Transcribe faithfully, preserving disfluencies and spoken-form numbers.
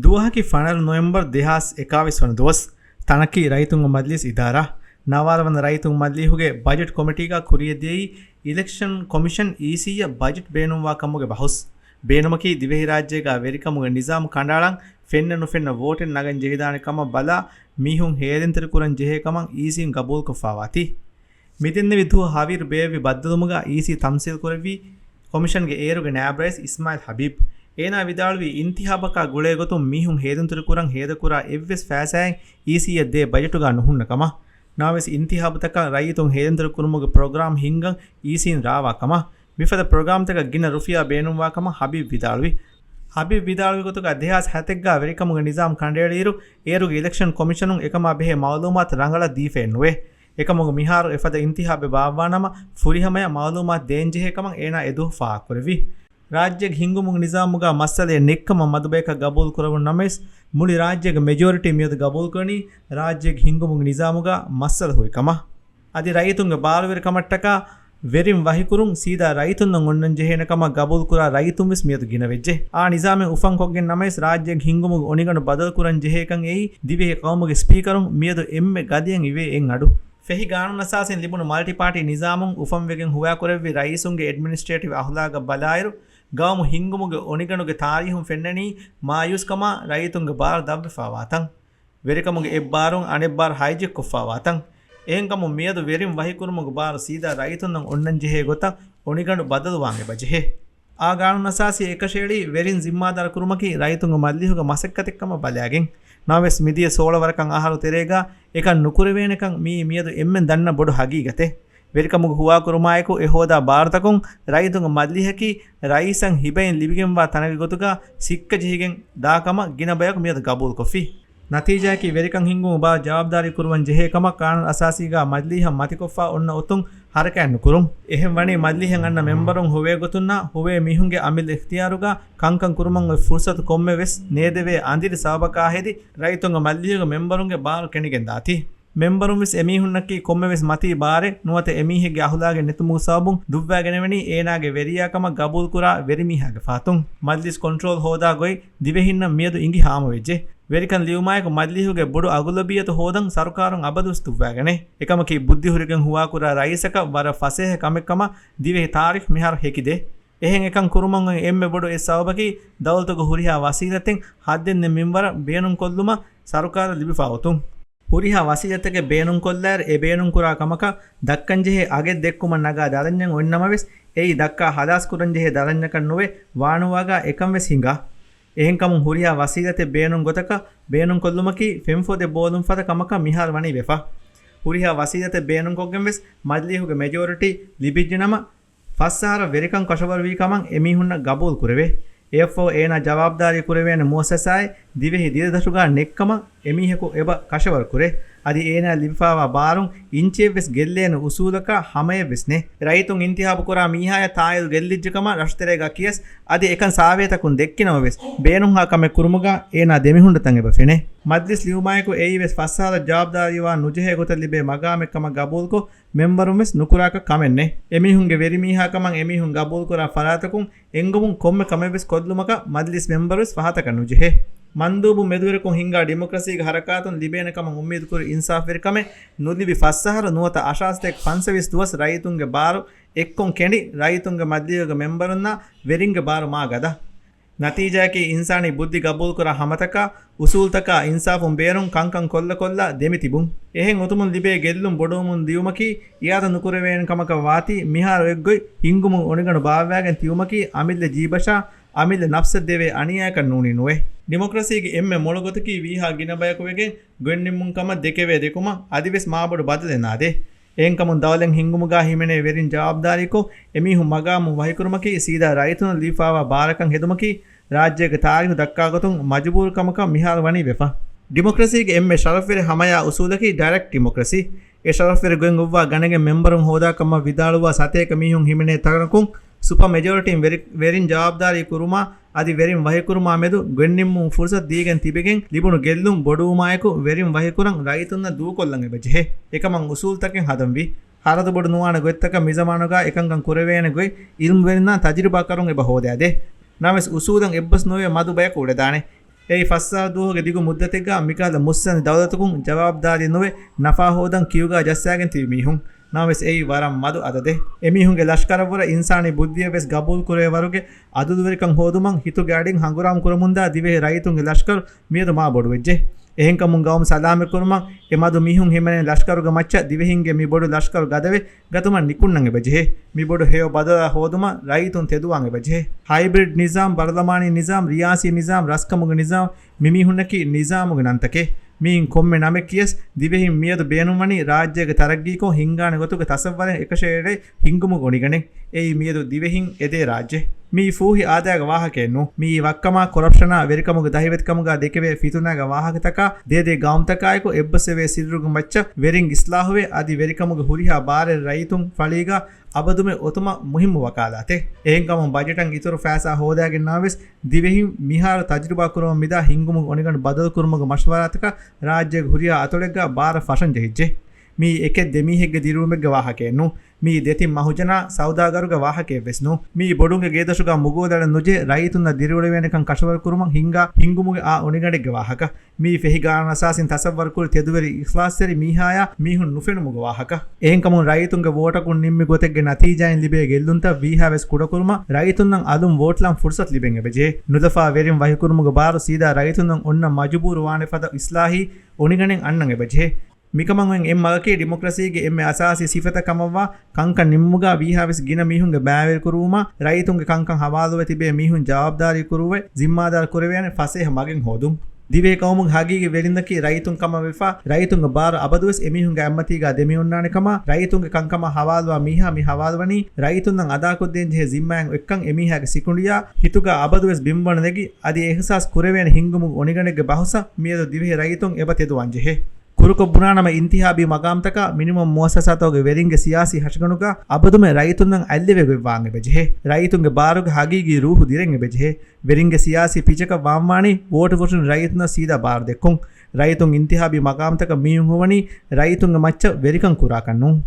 ދުވަހަކީ ފަނަރަ ނޮވެމްބަރު ދެހާސް އެކާވީސް ވަނަ ދުވަސް. ތަނަކީ ރައްޔިތުންގެ މަޖިލީސް އިދާރާ. ނަވާރަ ވަނަ ރައްޔިތުންގެ މަޖިލީހުގެ ބަޖެޓް ކޮމިޓީގަ ކުރިޔަށް ދިޔައީ އިލެކްޝަން ކޮމިޝަން، އީސީއަށް ބަޖެޓް ބޭނުންވާ ކަމުގެ ބަހުސް. ބޭނުމަކީ ދިވެހިރާއްޖޭގަ ވެރިކަމުގެ ނިޒާމު ކަނޑައަޅަން، ފެންނަ ނުފެންނަ ވޯޓެއް ނަގަން ޖެހިދާނެ ކަމަށް ބަލާ، މީހުން ހޭލެންތެރި ކުރަން ޖެހޭ ކަމަށް އީސީން ގަބޫލުކޮށްފާވާތީ. މިދެންނެވި ދުވަހު ހަވީރު ބޭއްވި ބައްދަލުވުމުގަ އީސީ ތަމްސީލް ކުރެއްވީ ކޮމިޝަންގެ އޭރުގެ ނާއިބް ރައީސް އިސްމާއިލް ހަބީބް. އޭނާ ވިދާޅުވީ، އިންތިހާބަކާ ގުޅޭ ގޮތުން މީހުން ހޭލުންތެރި ކުރަން ހޭދަކުރާ އެއްވެސް ފައިސާއެއް އީސީއަށް ދޭ ބަޖެޓުގަ ނުހުންނަ ކަމަށް. ނަމަވެސް، އިންތިހާބުތަކަށް ރައްޔިތުން ހޭލުންތެރި ކުރުމުގެ ޕްރޮގްރާމް ހިންގަން އީސީން ރާވާ ކަމަށް. މިފަދަ ޕްރޮގްރާމްތަކަށް ގިނަ ރުފިޔާ ބޭނުންވާ ކަމަށް ހަބީބް ވިދާޅުވި. ހަބީބް ވިދާޅުވި ގޮތުގަ، ދެހާސް ހަތެއްގަ ވެރިކަމުގެ ނިޒާމް ކަނޑައެޅިއިރު، އޭރުގެ އިލެކްޝަން ކޮމިޝަނުން އެކަމާ ބެހޭ މައުލޫމާތު ރަނގަޅަށް ދީފައެއް ނުވޭ. އެކަމަކު، މިހާރު އެފަދަ އިންތިހާބެއް ބާއްވާނަމަ، ފުރިހަމަޔަށް މައުލޫމާތު ދޭންޖެހޭ ކަމަށް އޭނާ އެދުވަހު ފާހަގަކުރެއްވި. ރާއްޖޭގެ ހިންގުމުގެ ނިޒާމުގަ މައްސަލައެއް ނެތްކަމަށް މަދުބަޔަކަށް ގަބޫލު ކުރެވުނު ނަމަވެސް، މުޅި ރާއްޖޭގެ މެޖޯރިޓީ މިއަދު ގަބޫލުކުރަނީ ރާއްޖޭގެ ހިންގުމުގެ ނިޒާމުގަ މައްސަލަ ހުރި ކަމަށް. އަދި ރައްޔިތުންގެ ބާރުވެރިކަމަށްޓަކާ ވެރިން ވަހިކުރުން ސީދާ ރައްޔިތުންނަށް އޮންނަން ޖެހޭނެ ކަމަށް ގަބޫލުކުރާ ރައްޔިތުން ވެސް މިއަދު ގިނަވެއްޖެ. އާ ނިޒާމެއް އުފަންކޮށްގެން ނަމަވެސް، ރާއްޖޭގެ ހިންގުމުގެ އޮނިގަނޑު ބަދަލުކުރަން ޖެހޭކަން އެއީ ދިވެހި ޤައުމުގެ ސްޕީކަރުން މިއަދު އެންމެ ގަދަޔަށް އިވޭ އެއް އަޑު. ފެހި ގާނޫނުއަސާސީން ލިބުނު މަލްޓި ޕާޓީ ނިޒާމުން އުފަންވެގެން ހުވާކުރެއްވި ރައީސުންގެ އެޑްމިނިސްޓްރޭޓިވް އަހުލާގަށް ބަލާއިރު، ގައުމު ހިންގުމުގެ އޮނިގަނޑުގެ ތާރީހުން ފެންނަނީ މާޔޫސްކަމާ ރައްޔިތުންގެ ބާރު ދަށްވެފާވާތަން. ވެރިކަމުގެ އެއްބާރުން އަނެއްބާރު ހައިޖެކްކޮށްފާވާތަން. އެހެންކަމުން މިއަދު ވެރިން ވަހިކުރުމުގެ ބާރު ސީދާ ރައްޔިތުންނަށް އޮންނަންޖެހޭ ގޮތަށް އޮނިގަނޑު ބަދަލުވާން އެބަޖެހޭ. އާ ގާނޫނުއަސާސީ އެކަށައެޅީ ވެރިން ޒިންމާދާރު ކުރުމަކީ ރައްޔިތުންގެ މަޖިލީހުގެ މަސައްކަތެއްކަމަށް ބަލާގެން. ނަމަވެސް، މިދިޔަ ސޯޅަ ވަރަކަށް އަހަރު ތެރޭގަ އެކަން ނުކުރެވޭނެކަން މީ މިއަދު އެންމެން ދަންނަ ބޮޑު ހަގީގަތެއް. ވެރިކަމުގެ ހުވާކުރުމާއެކު އެ ހޯދާ ބާރުތަކުން ރައީސުންގެ މަޖިލީހަކީ ރައީސަށް ހިބައިން ލިބިގެންވާ ތަނަކުގެ ގޮތުގަ ސިއްކަ ޖެހިގެން ދާ ކަމަށް ގިނަ ބަޔަކު މިއަދު ގަބޫލުކޮށްފި. ނަތީޖާއަކީ ވެރިކަން ހިންގުމުގެ ބާރު ޖަވާބުދާރީ ކުރުވަން ޖެހޭ ކަމަށް ޤާނޫނު އަސާސީގަ މަޖިލީހަށް މަތިކޮށްފަ އޮންނަ އޮތުން ހަރަކާތް ނުކުރުން. އެހެން ވަނީ މަޖިލީހަށް އަންނަ މެމްބަރުން ހޮވޭ ގޮތުންނާ ހޮވޭ މީހުންގެ އަމިއްލަ އިޚްތިޔާރުގަ ކަންކަން ކުރުމަށް އޮތް ފުރުސަތު ކޮންމެވެސް ނޭދެވޭ އަނދިރި ސަބަބަކާ ހެދި ރައްޔިތުންގެ މަޖިލީހުގެ މެމްބަރުންގެ ބާރު ކެނޑިގެން ދާތީ. މެމްބަރުން ވެސް އެމީހުންނަކީ ކޮންމެވެސް މަތީ ބާރެއް ނުވަތަ އެމީހެއްގެ އަހުލާގެއް ނެތުމުގެ ސަބަބުން ދުއްވާގެނެވެނީ އޭނާގެ ވެރިޔާ ކަމަށް ގަބޫލުކުރާ ވެރިމީހާގެ ފަހަތުން. މަޖްލިސް ކޮންޓްރޯލް ހޯދާ ގޮތް ދިވެހިންނަށް މިއަދު އިނގި ހާމަވެއްޖެ. ވެރިކަން ލިޔުމާއެކު މަޖްލިހުގެ ބޮޑު އަޣުލަބިއްޔަތު ހޯދަން ސަރުކާރުން އަބަދުވެސް ދުއްވާގަނެ. އެކަމަކީ ބުއްދި ހުރެގެން ހުވާކުރާ ރައީސަކަށް ވަރަށް ފަސޭހަ ކަމެއް ކަމަށް ދިވެހި ތާރީޚް މިހާރު ހެކިދޭ. އެހެން އެކަން ކުރުމަށް އޮތް އެންމެ ބޮޑު އެއް ސަބަބަކީ ދައުލަތުގެ ހުރިހާ ވަސީލަތެއް ހައްދެއް ނެތް މިންވަރަށް ބޭނުންކޮށްލުމަށް ސަރުކާރަށް ލިބިފާ އޮތުން. ހުރިހާ ވަސީލަތެއް ބޭނުންކޮށްލާއިރު، އެ ބޭނުންކުރާ ކަމަކަށް ދައްކަންޖެހޭ އަގެއް ދެއްކުމަށް ނަގާ ދަރަންޏެއް އޮތްނަމަވެސް، އެއީ ދައްކާ ހަލާސްކުރަންޖެހޭ ދަރަންޏަކަށް ނުވެ، ވާނުވާގާ އެކަން ވެސް ހިނގާ. އެހެންކަމުން ހުރިހާ ވަސީލަތެއް ބޭނުން ގޮތަކަށް ބޭނުންކޮށްލުމަކީ ފެންފޮދެއް ބޯލުން ފަދަ ކަމަކަށް މިހާރު ވަނީ ވެފަ. ހުރިހާ ވަސީލަތެއް ބޭނުންކޮށްގެން ވެސް މަޖްލީހުގެ މެޖޯރިޓީ ލިބިއްޖެނަމަ، ފަސް އަހަރަށް ވެރިކަން ކަށަވަރުވީ ކަމަށް އެމީހުންނަށް ގަބޫލު ކުރެވޭ. އެއަށްފަހު އޭނާ ޖަވާބުދާރީ ކުރެވޭނެ މުއައްސަސާއެއް ދިވެހި ދިރިދަށުގާ ނެތްކަމަށް އެމީހަކު އެބަ ކަށަވަރު ކުރޭ. އަދި އޭނާ ލިބިފާވާ ބާރުން އިންޗިއެއްވެސް ގެއްލޭނެ އުސޫލަކާ ހަމަޔަށްވެސް ނެތް. ރައްޔިތުން އިންތިހާބު ކުރާ މީހާޔަށް ތާއީދު ގެއްލިއްޖެ ކަމަށް ރަށުތެރޭގާ ކިޔަސް އަދި އެކަން ސާވޭތަކުން ދެއްކިނަމަވެސް، ބޭނުންހާ ކަމެއް ކުރުމުގާ އޭނާ ދެމިހުންނަތަން އެބަ ފެނޭ. މަޖްލިސް ލިޔުމާއެކު އެއީވެސް ފަސް އަހަރަށް ޖަވާބުދާރީވާން ނުޖެހޭ ގޮތަށް ލިބޭ މަގާމެއް ކަމަށް ގަބޫލުކޮށް، މެމްބަރުން ވެސް ނުކުރާކަށް ކަމެއް ނެތް. އެމީހުންގެ ވެރިމީހާ ކަމަށް އެމީހުން ގަބޫލުކުރާ ފަރާތަކުން އެންގުމުން ކޮންމެ ކަމެއް ވެސް ކޮށްލުމަކަށް މަޖްލިސް މެމްބަރު ވެސް ފަހަތަކަށް ނުޖެހޭ. މަންދޫބުން މެދުވެރިކޮށް ހިންގާ ޑިމޮކްރަސީގެ ހަރަކާތުން ލިބޭނެ ކަމަށް އުއްމީދު ކުރި އިންސާފުވެރިކަމެއް ނުލިބި ފަސް އަހަރު ނުވަތަ އަށާސްތޭކަ ފަންސަވީސް ދުވަސް ރައްޔިތުންގެ ބާރު އެއްކޮށް ކެނޑި، ރައްޔިތުންގެ މަޖްލީހުގެ މެމްބަރުންނާ ވެރިންގެ ބާރު މާ ގަދަ. ނަތީޖާއަކީ އިންސާނީ ބުއްދި ގަބޫލުކުރާ ހަމަތަކާ، އުސޫލުތަކާ އިންސާފުން ބޭރުން ކަންކަން ކޮށްލަ ކޮށްލަ ދެމިތިބުން. އެހެން އޮތުމުން ލިބޭ ގެއްލުން ބޮޑުވަމުން ދިޔުމަކީ އިއާދަ ނުކުރެވޭނެ ކަމަކަށް ވާތީ، މިހާރު އެއްގޮތް ހިންގުމުން އޮނިގަނޑު ބާއްވާގެން ތިބުމަކީ އަމިއްލަ ޖީބަށާ އަމިއްލަ ނަފްސަށް ދެވޭ އަނިޔާއަކަށް ނޫނީ ނުވޭ. ޑިމޮކްރަސީގެ އެންމެ މޮޅު ގޮތަކީ ވީހާ ގިނަ ބަޔަކު ވެގެން ގޮތްނިންމުން ކަމަށް ދެކެވޭ ދެކުމަށް އަދިވެސް މާބޮޑު ބަދަލެއް ނާދޭ. އެހެންކަމުން ދައުލަތް ހިންގުމުގާ ހިމެނޭ ވެރިން ޖަވާބުދާރީކޮށް، އެމީހުން މަގާމުން ވަހިކުރުމަކީ ސީދާ ރައްޔިތުންނަށް ލިބިފާވާ ބާރަކަށް ހެދުމަކީ ރާއްޖޭގެ ތާރީޚު ދައްކާ ގޮތުން މަޖުބޫރު ކަމަކަށް މިހާރު ވަނީ ވެފަ. ޑިމޮކްރަސީގެ އެންމެ ޝަރަފްވެރި ހަމަޔާ އުސޫލަކީ ޑައިރެކްޓް ޑިމޮކްރަސީ. އެ ޝަރަފްވެރި ގޮތް އޮއްވާ ގަނެގެން މެމްބަރުން ހޯދާ ކަމަށް ވިދާޅުވާ ސަތޭކަ މީހުން ހިމެނޭ ތަނަކުން ސުޕަ މެޖޯރިޓީން ވެރި-، ވެރިން ޖަވާބުދާރީ ކުރުމާ އަދި ވެރިން ވަހިކުރުމާ މެދު ގޮތްނިންމުމުން ފުރުސަތު ދީގެން ތިބެގެން ލިބުނު ގެއްލުން ބޮޑުވުމާއެކު ވެރިން ވަހިކުރަން ރައްޔިތުންނަށް ދޫކޮށްލަން އެބަޖެހޭ. އެކަމަށް އުސޫލުތަކެއް ހަދަންވީ. ހަރަދު ބޮޑު ނުވާނެ ގޮތްތަކަށް މިޒަމާނުގާ އެކަންކަން ކުރެވޭނެ ގޮތް އިލްމުވެރިންނާ ތަޖުރިބާކަރުން އެބަ ހޯދާދޭ. ނަމަވެސް އުސޫލަށް އެއްބަސް ނުވެ މަދު ބަޔަކު އުޅެދާނެ. އެއީ ފަސްސާ ދުވަހުގެ ދިގު މުއްދަތެއްގަ މިކަހަލަ މުއްސަނދި ދައުލަތަކުން ޖަވާބުދާރީ ނުވެ، ނަފާ ހޯދަން ކިޔުގަ ޖައްސާގެން ތިބި މީހުން. ނަމަވެސް އެއީ ވަރަށް މަދު އަދަދެއް. އެމީހުންގެ ލަޝްކަރަށްވުރެ އިންސާނީ ބުއްދިއަށް ވެސް ގަބޫލު ކުރެވޭ ވަރުގެ އަދުލުވެރިކަން ހޯދުމަށް ހިތުގެ އަޑިން ހަނގުރާމަ ކުރަމުންދާ ދިވެހި ރައްޔިތުންގެ ލަޝްކަރު މިއަދު މާ ބޮޑުވެއްޖެ. އެހެންކަމުން ގައުމު ސަލާމަތްކުރުމަށް އެ މަދު މީހުން ހިމެނޭ ލަޝްކަރުގެ މައްޗަށް ދިވެހިންގެ މި ބޮޑު ލަޝްކަރު ގަދަވެ ގަތުމަށް ނިކުންނަން އެބަޖެހޭ. މި ބޮޑު ހެޔޮ ބަދަލާ ހޯދުމަށް ރައްޔިތުން ތެދުވާން އެބަޖެހޭ. ހައިބްރިޑް ނިޒާމް، ބަރުލަމާނީ ނިޒާމް، ރިޔާސީ ނިޒާމް، ރަސްކަމުގެ ނިޒާމް، މި މީހުންނަކީ ނިޒާމުގެ ނަންތަކެއް. މިއިން ކޮންމެ ނަމެއް ކިޔަސް، ދިވެހިން މިއަދު ބޭނުންވަނީ ރާއްޖޭގެ ތަރައްގީކޮށް ހިންގާނެ ގޮތުގެ ތަސައްވަރެއް އެކަށައެޅޭ ހިންގުމުގެ އޮނިގަނޑެއް. އެއީ މިއަދު ދިވެހިން އެދޭ ރާއްޖެ. މިއީ ފޫހި އާދައިގެ ވާހަކައެއް ނޫން. މިއީ ވައްކަމާ، ކޮރަޕްޝަނާ، ވެރިކަމުގެ ދަހިވެތިކަމުގަ ދެކެވޭ ފިތުނާގެ ވާހަކަތަކާ، ދޭދޭ ގައުމުތަކާއެކު އެއްބަސްވެވޭ ސިއްރުގެ މައްޗަށް ވެރިން އިސްލާހުވެ، އަދި ވެރިކަމުގެ ހުރިހާ ބާރެއް ރައްޔިތުން ފަޅީގަ އަބަދުމެ އޮތުމަށް މުހިއްމު ވަކާލާތެއް. އެހެންކަމުން ބަޖެޓަށް އިތުރު ފައިސާ ހޯދާގެން ނަމަވެސް، ދިވެހިން މިހާރު ތަޖުރިބާ ކުރަމުން މިދާ ހިންގުމުގެ އޮނިގަނޑު ބަދަލުކުރުމުގެ މަޝްވަރާތަކަށް ރާއްޖޭގެ ހުރިހާ އަތޮޅެއްގަ ބާރަށް ފަށަން ޖެހިއްޖެ. މިއީ އެކެއް ދެ މީހެއްގެ ދިރިއުޅުމެއްގެ ވާހަކައެއް ނޫން. މިއީ ދެތިން މަހުޖަނާ ސައުދާގަރުގެ ވާހަކައެއްވެސް ނޫން. މިއީ ބޮޑުންގެ ގޭދޮށުގަ މުގޯދަޅަ ނުޖެހި ރައްޔިތުންނަށް ދިރިއުޅެވޭނެކަން ކަށަވަރު ކުރުމަށް ހިންގާ ހިންގުމުގެ އާ އޮނިގަނޑެއްގެ ވާހަކަ. މިއީ ފެހި ގާނޫނު އަސާސީން ތަސައްވަރުކުރި ތެދުވެރި އިޚްލާޞްތެރި މީހާޔާ މީހުން ނުފެނުމުގެ ވާހަކަ. އެހެންކަމުން ރައްޔިތުންގެ ވޯޓަކުން ނިންމި ގޮތެއްގެ ނަތީޖާއިން ލިބޭ ގެއްލުންތައް ވީހާވެސް ކުޑަކުރުމަށް ރައްޔިތުންނަށް އަލުން ވޯޓްލާން ފުރުސަތު ލިބެން އެބަޖެހޭ. ނުލަފާ ވެރިން ވަހިކުރުމުގެ ބާރު ސީދާ ރައްޔިތުންނަށް އޮންނަ މަޖުބޫރު ވާނެ ފަދަ އިސްލާހީ އޮނިގަނޑެއް އަންނަން އެބަޖެހޭ. މިކަމަށް އޮތް އެއް މަގަކީ ޑިމޮކްރަސީގެ އެންމެ އަސާސީ ސިފަތައް ކަމަށްވާ ކަންކަން ނިންމުމުގަ ވީހާވެސް ގިނަ މީހުންގެ ބައިވެރިކުރުވުމާ ރައްޔިތުންގެ ކަންކަން ހަވާލުވެ ތިބޭ މީހުން ޖަވާބުދާރީ ކުރުވެ ޒިންމާދާރު ކުރެވޭނެ ފަސޭހަ މަގެއް ހޯދުން. ދިވެހި ޤައުމުގެ ހަގީގީ ވެރިންނަކީ ރައްޔިތުން ކަމަށް ވެފަ، ރައްޔިތުންގެ ބާރު އަބަދުވެސް އެމީހުންގެ އަތްމަތީގަ ދެމިއޮންނާނެ ކަމަށް، ރައްޔިތުންގެ ކަންކަމަށް ހަވާލުވާ މީހާ މި ހަވާލުވަނީ ރައްޔިތުންނަށް އަދާކޮށްދޭން ޖެހޭ ޒިންމާއިން އޮތްކަން އެމީހާގެ ސިކުނޑިއާ ހިތުގަ އަބަދުވެސް ބިންވަން ނެގި، އަދި އެ އިހްސާސް ކުރެވޭނެ ހިންގުމުގެ އޮނިގަނޑެއްގެ ބަހުސަށް މިއަދު ދިވެހި ރައްޔިތުން އެބަ ތެދުވާން ޖެހޭ. ކުރުކޮށް ބުނާނަމަ، އިންތިހާބީ މަގާމްތަކާ މިނިވަން މުއައްސަސާތަކުގެ ވެރިންގެ ސިޔާސީ ހަށިގަނޑުގަ އަބަދުމެ ރައްޔިތުންނަށް އަތްލެވިގޮތްވާން އެބަޖެހޭ. ރައްޔިތުންގެ ބާރުގެ ހަގީގީ ރޫހު ދިރެން އެބަޖެހޭ. ވެރިންގެ ސިޔާސީ ޕިޗަކަށް ވާންވާނީ ވޯޓުފުށުން ރައްޔިތުންނަށް ސީދާ ބާރު ދެއްކުން. ރައްޔިތުން އިންތިހާބީ މަގާމްތަކަށް މީހުން ހޮވަނީ ރައްޔިތުންގެ މައްޗަށް ވެރިކަން ކުރާކަށް ނޫން.